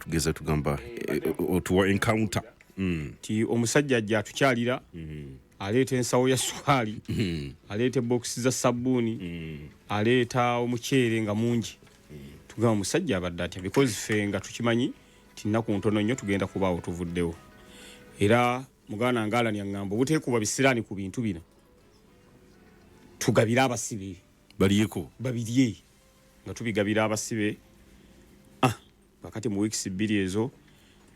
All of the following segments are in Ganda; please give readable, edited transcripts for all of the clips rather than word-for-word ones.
Tugeza tugamba otuwa encounter. Ti omusajja ajja atukyalira, aleeta ensawo ya sukaali, aleeta ebokisi za sabbuuni, aleeta omuceere nga mungi. Tugamba, omusajja abadde atya? Because ffe nga tukimanyi ti nnaku ntono nnyo tugenda kubaawo tuvuddewo. Era muganda nga Alani aŋŋamba obuteekuba bisiraani ku bintu bino, tugabire abasibe. Baliyeko. Babirye nga tubigabira abasibe. Ah, kakati mu weeks 2 ezo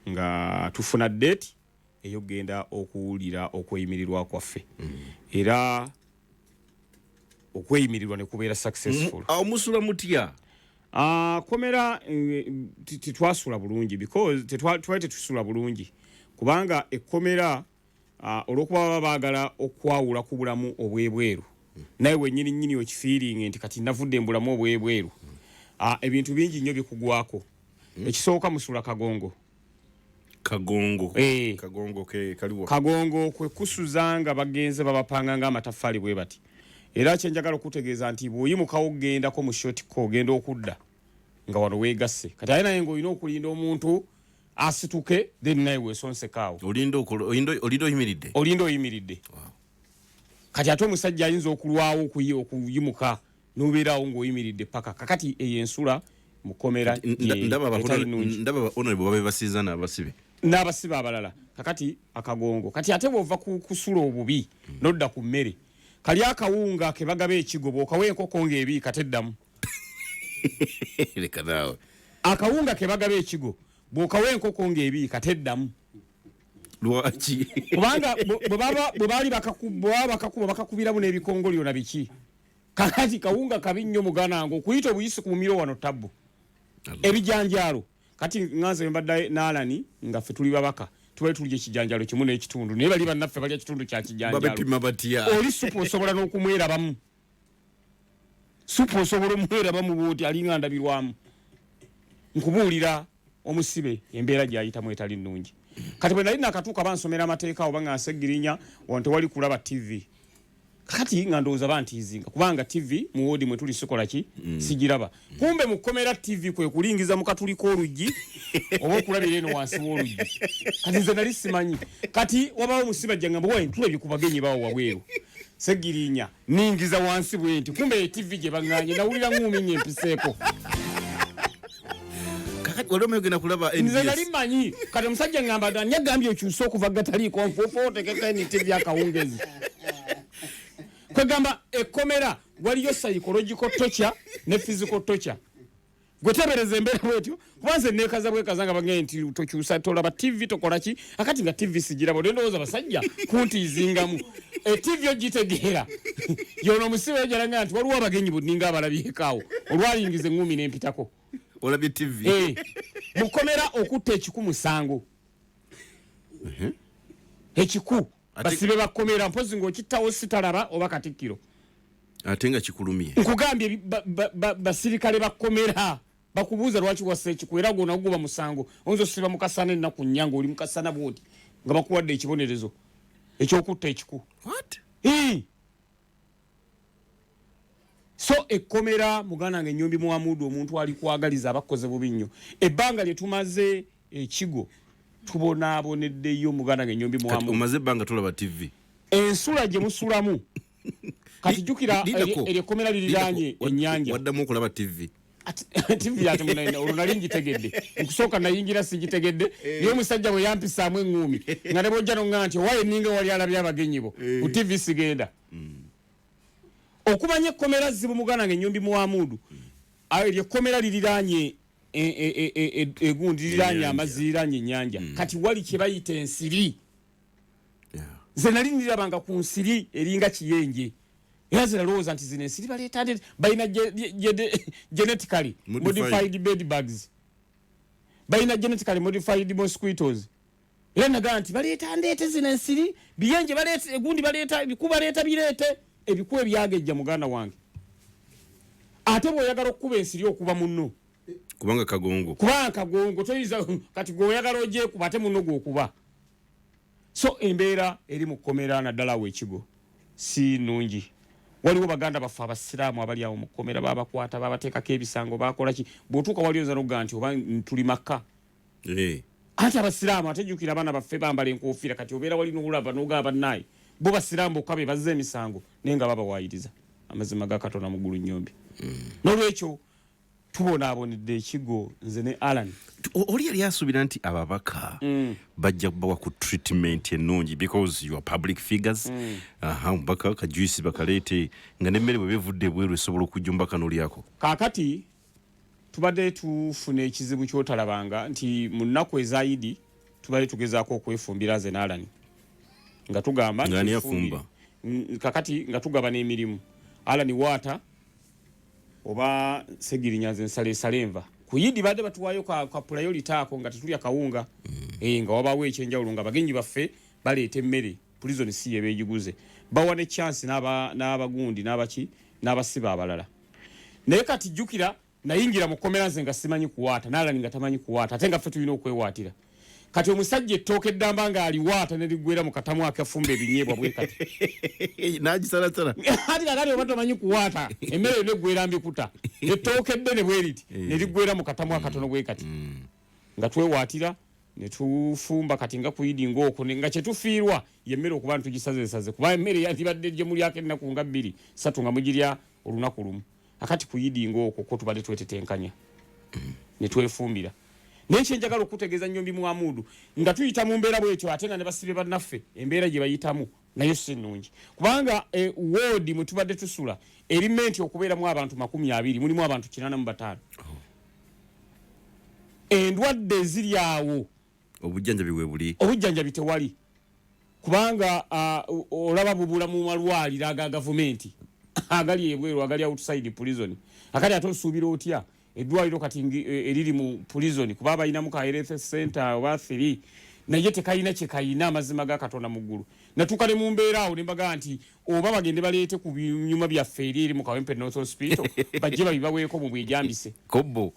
nga tufuna date ey'okugenda okuwulira okweyimirirwa kwaffe, era okweyimirirwa ne kubeera successful. Awo musula mutya? Ah, komera tetwasula bulungi because twali tetusula bulungi kubanga ekkomera, olw'okuba baba baagala okwawula ku bulamu obw'ebweru, naye wennyini nnyini okifeeling nti kati navudde mu bulamu obw'ebweru. Ebintu bingi nnyo bikugwako. Ekisooka, musula kagongo. Kagongo? Eh. Kagongo ke kaliwa? Kagongo kwe kusuza nga bagenze babapanga ng'amataffaali bwe bati. Era kyenjagala okutegeeza nti bw'oyimukawo okugendako mu shortcut, ogenda okudda nga wano weegasse. Kati ate naye ng'olina okulinda omuntu asituke, then naye weesonsekaawo. Olinda olinda oyimiridde? Olinda oyimiridde. Kati ate omusajja ayinza okulwawo okuyimuka n'obeeraawo ng'oyimiridde paka kakati. Eyo ensula mukomera. Ndaba etali nnungi. Ndaba ba honorable babe basiiza n'abasibe. N'abasibe abalala. Kakati akagongo, kati ate bw'ova ku kusula obubi n'odda ku mmere, kali akawunga ke bagaba ekigo, bw'okawa enkoko ng'ebiika teddamu. Leka naawe. Akawunga ke bagaba ekigo, bw'okawa enkoko ng'ebiika teddamu. Lwaki? Kubanga bwe baali bakaku- bwe baba bakakuba, bakakubiramu n'ebikongolyo na biki. Kakati kawunga kabi nnyo, muganda wange, okuyita obuyisi ku mumiro wano tabbu. Ebijanjaalo, kati ŋŋanze bwe mbadde n'Alani nga ffe tuli babaka, tubali tulya ekijanjaalo kimu n'ekitundu, naye bali bannaffe balya kitundu kya kijanjaalo. Babipima batya? Oli supu osobola n'okumwerabamu, supu osobola omwerabamu bwoti, alinga ndabirwamu. Nkubuulira, omusibe embeera gyayitamu etali nnungi. Kati bwe nali nakatuuka, bansomera amateeka oba nga nsegirinya wano, tewali kulaba TV. Kati nga ndowooza bantiizinga kubanga TV mu woodi mwe tuli sikola ki, sigiraba. Kumbe mu kkomera TV kwe kulingiza mu katuli k'oluggi oba okulabira eno wansi w'oluggi. Kati nze nali simanyi. Kati wabawo omusibe ajja ngamba, "Wayi, tulabye ku bagenyi bawo wabweru." Segirinya ningiza wansi bwe nti, kumbe ye TV gye baŋŋaanye. Nawulira ŋŋuumi nnyo empiseeko. Kakati wali omanyi ogenda kulaba Nze nali NBS? Mmanyi. Kati omusajja ŋŋamba, "Ani agambye okyuse okuva gataliiko nfuufu, otekeko eni TV akawungezi?" Kwegamba ekkomera waliyo psychological torture ne physical torture. Gwetebereza embeera bwetyo, kuba nze neekaza bwekaza nga bagambye nti tokyusa, tolaba TV, tokola ki. Akati nga TV sigiraba, ndowooza basajja kuntiizingamu. ETV ogitegeera yono omusibe ojalanga nti waliwo abagenyi buninga abalabyekaawo. Olwalingiza eŋŋumi n'empitako. Olabye TV. Eh, mukomera okutta ekiku musango, ekiku. Basibe bakomera, mpozi ng'okittawo sitalaba oba katikkiro. Ate nga kikulumye. Nkugambye, basirikale bakomera bakubuuza lwaki wassa ekiku, era gwona guba musango. Oyinza osiba mukasana ennaku 4 ng'oli mukasana bwoti nga bakuwadde ekibonerezo ekyokutta ekiku. What? Hii. So ekkomera, muganda wange Nyombi Muhamudu, omuntu ali kwagaliza abakoze bubi nnyo. Ebbanga lye tumaze ekigo tubonaaboneddeyo, muganda wange Nyombi Kati Muhamudu. Omaze ebbanga tolaba TV. Ensula gye musulamu, kati jjukira Lindako. eryo ekkomera liriraanye Lindako. ennyanja. Waddamu okulaba TV? TV ate munene, olwo nali ngitegedde. Nkusooka nayingira sigitegedde, naye omusajja bwe yampisaamu eŋŋuumi nga ne bwojja noŋŋa nti owaye ninga wali alabye abagenyi bo ku TV, sigenda. Okumanya ekkomera zibu, muganda nga Enyombi Muhamudu, ayo eryo ekkomera liriraanye egundi, liriraanye Ennyanja. amazzi, liriraanye ennyanja. Kati wali kye bayita ensiri. Nze nali nirabanga ku nsiri eringa kiyenje, era nze nalowooza nti zino ensiri baleeta balina genetically Modified. modified bed bugs, balina genetically modified mosquitoes. Era nagamba nti baleeta ndeete zino ensiri biyenje, baleeta egundi, baleeta ebiku, baleeta bireete ebiku ebyagejja. Muganda wange, ate bw'oyagala okukuba ensiri, okuba munno. Kubanga kagongo. Kubanga kagongo, toyinza. Kati gweoyagala ogyekuba, ate munno gwokuba. So embeera eri mu kkomera, naddala awo ekigo, si nnungi. Waliwo baganda baffe abasiraamu abali awo mu kkomera, babakwata, babateekako ebisango, bakola ki. Bw'otuuka wali oyinza n'okugamba nti oba tuli Makka. Anti abasiraamu, ate jjukira abaana baffe bambala enkofiira. Kati obeera wali nolaba nogaba, bannaye bo basiraamu bokka be bazza emisango, naye nga babawaayiriza. Amazima ga Katonda mu ggulu, nnyombi. N'olwekyo tubonaabonedde ekigo, nze ne Alan. Oli yali asuubira nti ababaka bajja kubawa ku treatment ennungi because you are public figures. Aha, omubaka kajuisi bakaleete nga nemmere bwe bevudde ebweru esobola okujja, omubaka n'olyako. Kaakati tubadde tufuna ekizibu kyotalabanga nti mu nnaku ezayidi tubadde tugezaako okwefumbira, nze n'Alani, nga tugamba nti Nga ani twefumbire. afumba? Kakati nga tugabana emirimu. Alani waata oba Segirinya, nze nsala esala enva. Ku Yidi badde batuwaayo ka priority ako nga tetulya kawunga. Nga wabaawo ekyenjawulo nga bagenyi baffe baleeta emmere, prison si yebeegiguze, bawa ne chance n'abagundi n'abaki n'abasiba abalala. Naye kati jjukira nayingira mu kkomera nze nga simanyi kuwaata, n'Alani nga tamanyi kuwaata, ate nga ffe tulina okwewaatira. Kati omusajja ettooka eddamba ng'aliwaata ne liggwera mu katamu akafumba ebinyeebwa bwe kati. N'agisalasala. Ati kakati oba tomanyi kuwaata, emmere yonna eggwera mbikuta, ettooka eddene bwe riti ne liggwera mu katamu akatono bwe kati. Nga twewaatira ne tufumba. Kati nga kuyidi ng'okwo nga kyetufiirwa yemmere okuba ntugisazesaze, kuba emmere yandibadde gye mulyako ennaku nga 2, 3, nga mugirya olunaku lumu. Akati kuyidi ng'okwo kwo tubadde twetetenkanya ne twefumbira. Naye kyenjagala okutegeeza, Nyombi Muhamudu, nga tuyita mu mbeera bwetyo, ate nga ne basibe bannaffe embeera gye bayitamu nayo si nnungi, kubanga woodi mwe tubadde tusula eri meant okubeeramu abantu 20, mulimu abantu 85. Endwadde eziri awo, Obujjanjabi bwe buli? Obujjanjabi tewali, kubanga olaba bubula mu malwaliro aga gavumenti agali ebweru, agali outside prison. Akati ate osuubira otya eddwaliro kati eriri mu prison, kuba balinamu ka health center oba 3, naye tekayina kyekayina. Amazima ga Katonda mu ggulu, natuuka ne mu mbeera awo ne mbagaa nti oba bagende baleete ku binyuma byaffe eri mu Kawempe North Hospital, bajje babibaweeko mu bwejambise. Kobbo.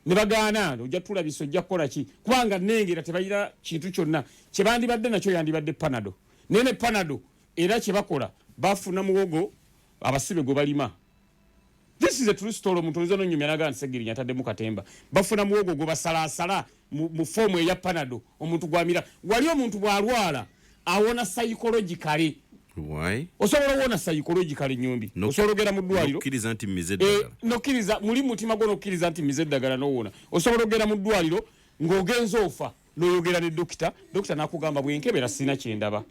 Ne bagaana, ojja tulabisa, ojja kukola ki, kubanga nengera tebalina kintu kyonna kyebandibadde nakyo. Yandibadde Panado, naye ne Panado era kyebakola bafuna muwogo abasibe gwe balima. This is a true story. Omuntu oyinza nonyumya naga nti Segirinya ataddemu katemba. Bafuna muwogo gwe basalaasala mu foomu eya Panado, omuntu gwamira. Wali omuntu bw'alwala awona psychologically. Why? Osobola owona psychologically, Nyombi. Osobola ogenda mu ddwaliro Nokkiriza nti mmize eddagala. Nokkiriza muli mutima gwo, nokkiriza nti mize eddagala, nowona. Osobola ogenda mu ddwaliro ng'ogenza ofa, noyogera ne dokita, dokita nakugamba, "Bwenkebera sirina kyendaba."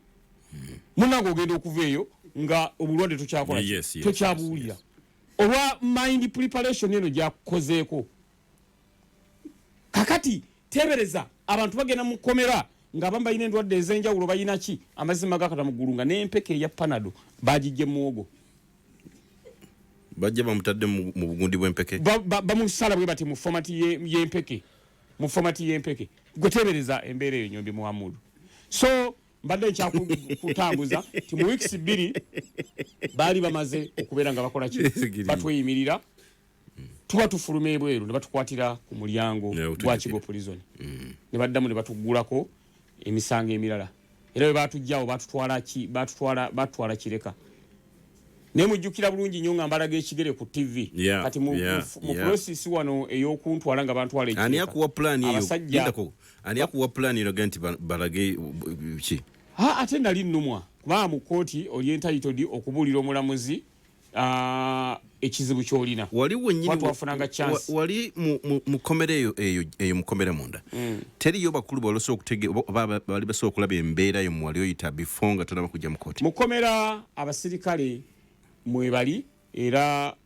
Munange ogenda okuva eyo nga obulwadde tokyakola ki? Tokyabuwulira olwa mind preparation eno gyakukozeeko. Kakati tebereza abantu bagenda mu kkomera nga abamu balina endwadde ez'enjawulo, balina ki. Amazima gakata mu ggulu nga n'empeke eya Panado bagijje muwogo. Bajja bamutadde mu bugundi bw'empeke. Bamusala bwe bati mu format y'empeke, mu format y'empeke. Gwe tebereza embeera eyo, Nyombi Muhamudu. So mbadde nkyakutambuza ti mu weeks 2 baali bamaze okubeera nga bakola ki? Batweyimirira. Tuba tufuluma ebweru ne batukwatira ku mulyango Ne gwa otujjukira. Kigo Prison, ne baddamu ne batuggulako emisango emirala. Era bwe batujjawo batutwala ki? Batutwala Kireka. Naye mujjukira bulungi nnyo nga mbalaga ekigere ku TV. Kati mu process wano ey'okuntwala nga bantwala Ani ekireka, akuwa plan eyo? abasajja Lindako. Ani akuwa plan eyo nga nti balage ki? Ha, ate nali nnumwa, kubanga mu kkooti oli entitled okubuulira omulamuzi ekizibu ky'olina. Wali wennyini Kuba twafunanga chance. Wali mu kkomera eyo mu kkomera munda, teriyo bakulu bwali osobola oba bali basobola okulaba embeera yo mwali oyita before nga tonaba kujja mu kooti? Mu kkomera abasirikale mwebali, era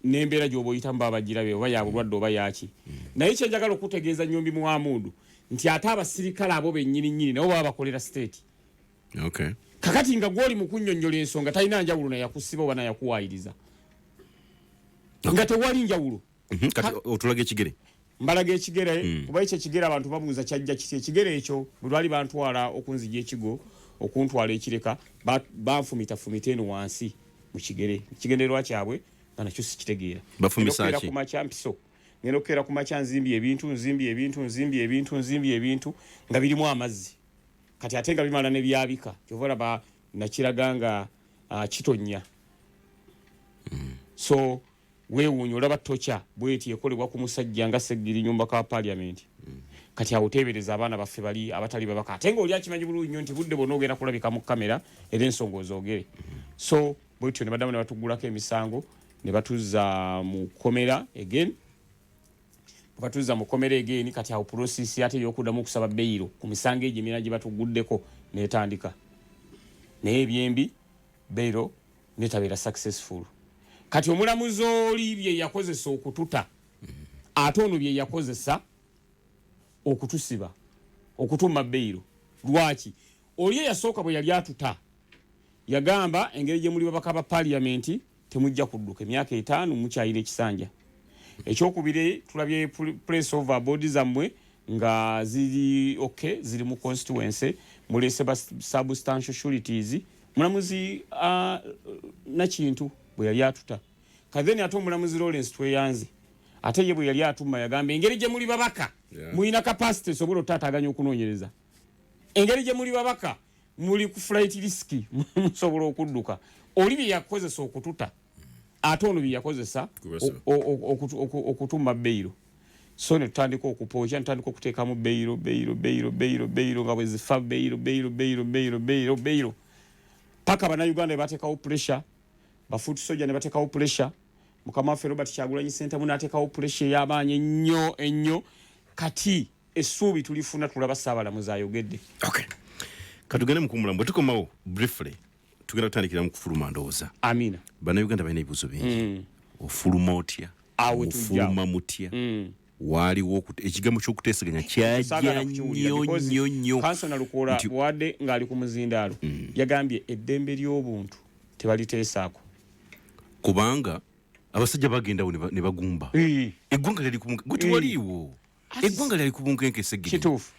n'embeera gy'oba oyitamu baba bagirabe, oba ya bulwadde oba yaki. Naye kyenjagala okutegeeza, Nyombi Muhamudu, nti ate abasirikale abo bennyini nnyini nabo baba bakolera state. Kakati nga gwoli mu kunnyonnyola ensonga talina njawulo nayakusiba oba nayakuwaayiriza, nga tewali njawulo. Kati otulaga ekigere. Mbalaga ekigere, kuba ekyo ekigere abantu babuuza kyajja kiti. Ekigere ekyo bwe lwali bantwala okunzija ekigo okuntwala ekireka, banfumitafumita eno wansi mu kigere. Ekigendererwa kyabwe nga nakyo sikitegeera. Bafumisa Ngenda okukeera ki? ku makya mpiso, ngenda okukeera ku makya nzimbye ebintu, nzimbye ebintu, nzimbye ebintu, nzimbye ebintu nga birimu amazzi. Kati ate nga bimala ne byabika, kyova olaba nakiraga nga kitonnya. So weewuunya olaba tokya bweti ekolebwa ku musajja nga Segirinya, omubaka wa parliament. Kati awo teebereza abaana baffe bali abatali babaka, ate nga oli akimanyi bulungi nnyo nti budde bwonna ogenda kulabika mu kamera era ensonga ozoogere. So bwetyo ne baddamu ne batuggulako emisango ne batuzza mu kkomera again. Bwe batuzza mu kkomera again, kati awo process ate ey'okuddamu okusaba beyiro ku misango egyo emirala gye batuguddeko netandika. Naye ebyembi beyiro netabeera successful. Kati omulamuzi oli bye yakozesa okututa, ate ono bye yakozesa okutusiba, okutumma beyiro. Lwaki? Oli eyasooka bwe yali atuta yagamba, engeri gye muli babaka ba paliyamenti temujja kudduka, emyaka 5 mukyayina ekisanja. Ekyokubiri, tulabye place of abode zammwe nga ziri ok, ziri mu constituency, mulese ba substantial sureties. Mulamuzi Nakintu bwe yali atuta katheni, ate omulamuzi Lawrence Tweyanze ate ye bwe yali atuma yagamba, engeri gye muli babaka mulina capacity esobola otaataganya okunoonyereza, engeri gye muli babaka muli ku flight risk, musobola okudduka. Oli bye yakozesa okututa, ate ono bye yakozesa okutuma beyiro. So ne tutandika okupooca, netutandika okuteekamu beyiro, beyiro, beyiro, beyiro, beyiro, nga bwe zifa beyiro, beyiro, beyiro, beyiro, beyiro, beyiro, paka Bannayuganda ne bateekawo pressure, ba foot soldier ne bateekawo pressure, mukama waffe Robert Kyagulanyi Ssentamu n'ateekawo pressure ey'amaanyi ennyo ennyo. Kati essuubi tulifuna, tulaba Ssaabalamuzi ayogedde. Okay, katugende mukumulamu. Bwe tukomawo, briefly tugenda kutandikira mu kufuluma, ndowooza. Amina. Bannayuganda balina ebibuuzo bingi. Ofuluma otya? Awo. Ofuluma mutya? Waaliwo ekigambo ky'okuteeseganya kyajja Saagala kukiwulira nnyo because nnyo nnyo. Kansona Lukoola bwadde ng'ali ku muzindaalo yagambye eddembe ly'obuntu tebaliteesaako. Kubanga abasajja bagendawo ne bagumba. Eggwanga lyali ku gwe tewaliiwo, eggwanga lyali ku bunkenke, Segirinya. Kituufu.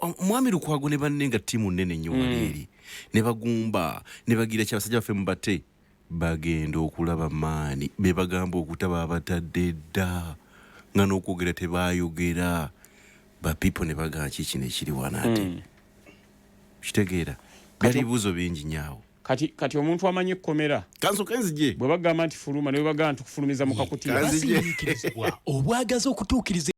Omwami Lukwago ne banne nga ttiimu nnene nnyo wali eri ne bagumba ne bagira ki, abasajja baffe mubate. Bagenda okulaba maani be bagamba okutaba abatadde dda nga n'okwogera tebayogera, ba people ne bagamba, ki kino ekiri wano? Ate kitegeera byali ebibuuzo bingi nyaawo. Kati omuntu amanyi ekkomera Kansooke nzije. bwe bagamba nti fuluma, ne bwe bagamba nti kufulumiza mu kakutiya. Kanzije. Basindiikirizibwa obwagazi okutuukiriza.